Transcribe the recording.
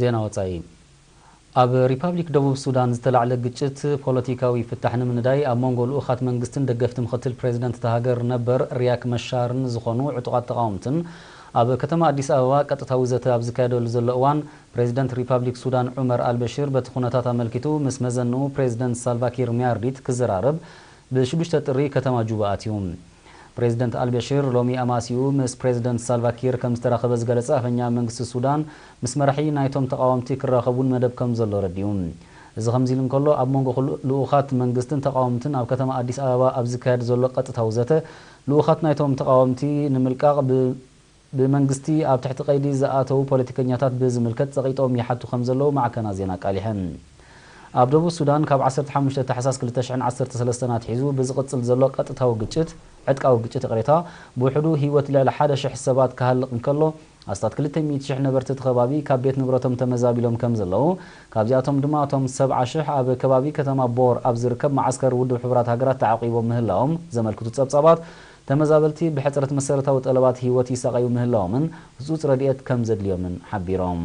ዜና ወጻኢ። ኣብ ሪፓብሊክ ደቡብ ሱዳን ዝተላዕለ ግጭት ፖለቲካዊ ፍታሕ ንምንዳይ ኣብ መንጎ ልኡኻት መንግስትን ደገፍቲ ምኽትል ፕሬዚደንት እታ ሃገር ነበር ሪያክ መሻርን ዝኾኑ ዕጡቓት ተቓወምትን ኣብ ከተማ ኣዲስ ኣበባ ቀጥታዊ ዘተ ኣብ ዝካየደሉ ዘሎ እዋን፣ ፕሬዚደንት ሪፓብሊክ ሱዳን ዑመር ኣልበሽር በቲ ኩነታት ኣመልኪቱ ምስ መዘንኡ ፕሬዚደንት ሳልቫኪር ሚያርዲት ክዘራረብ ብሽዱሽተ ጥሪ ከተማ ጁባ ኣትዩ። ፕሬዚደንት ኣልበሽር ሎሚ ኣማሲኡ ምስ ፕሬዚደንት ሳልቫኪር ከም ዝተራኸበ ዝገለጸ ኣፈኛ መንግስቲ ሱዳን፣ ምስ መራሒ ናይቶም ተቓወምቲ ክራኸቡን መደብ ከም ዘሎ ረዲኡ። እዚ ከምዚ ኢሉ እንከሎ፣ ኣብ መንጎ ክሉ ልኡኻት መንግስትን ተቓወምትን ኣብ ከተማ ኣዲስ ኣበባ ኣብ ዝካየድ ዘሎ ቀጥታዊ ዘተ፣ ልኡኻት ናይቶም ተቓወምቲ ንምልቃቕ ብ-፣ ብመንግስቲ ኣብ ትሕቲ ቀይዲ ዝኣተዉ ፖለቲከኛታት ብዝምልከት ጸቒጦም ይሓቱ ከም ዘለዉ ማዕከናት ዜና ኣቃሊሐን። ኣብ ደቡብ ሱዳን ካብ ዓሰርተ ሓሙሽተ ታሕሳስ ክልተ ሽሕን ዓሰርተ ሰለስተን ኣትሒዙ ብዝቕጽል ዘሎ ቀጥታዊ ግጭት፣ ዕጥቃዊ ግጭት ይቕሬታ፣ ብውሕዱ ህይወት ልዕሊ ሓደ ሽሕ ሰባት ክሃልቕ እንከሎ፣ ኣስታት ክልተ ሚእቲ ሽሕ ነበርቲ እቲ ከባቢ ካብ ቤት ንብረቶም ተመዛቢሎም ከም ዘለዉ፣ ካብዚኣቶም ድማ እቶም ሰብዓ ሽሕ ኣብ ከባቢ ከተማ ቦር ኣብ ዝርከብ መዓስከር ውድብ ሕቡራት ሃገራት ተዓቂቦም ምህላዎም ዘመልክቱ ጸብጻባት፣ ተመዛበልቲ ብሕጽረት መሰረታዊ ጠለባት ህይወት ይሳቐዩ ምህላዎምን ህጹጽ ረድኤት ከም ዘድልዮምን ሓቢሮም።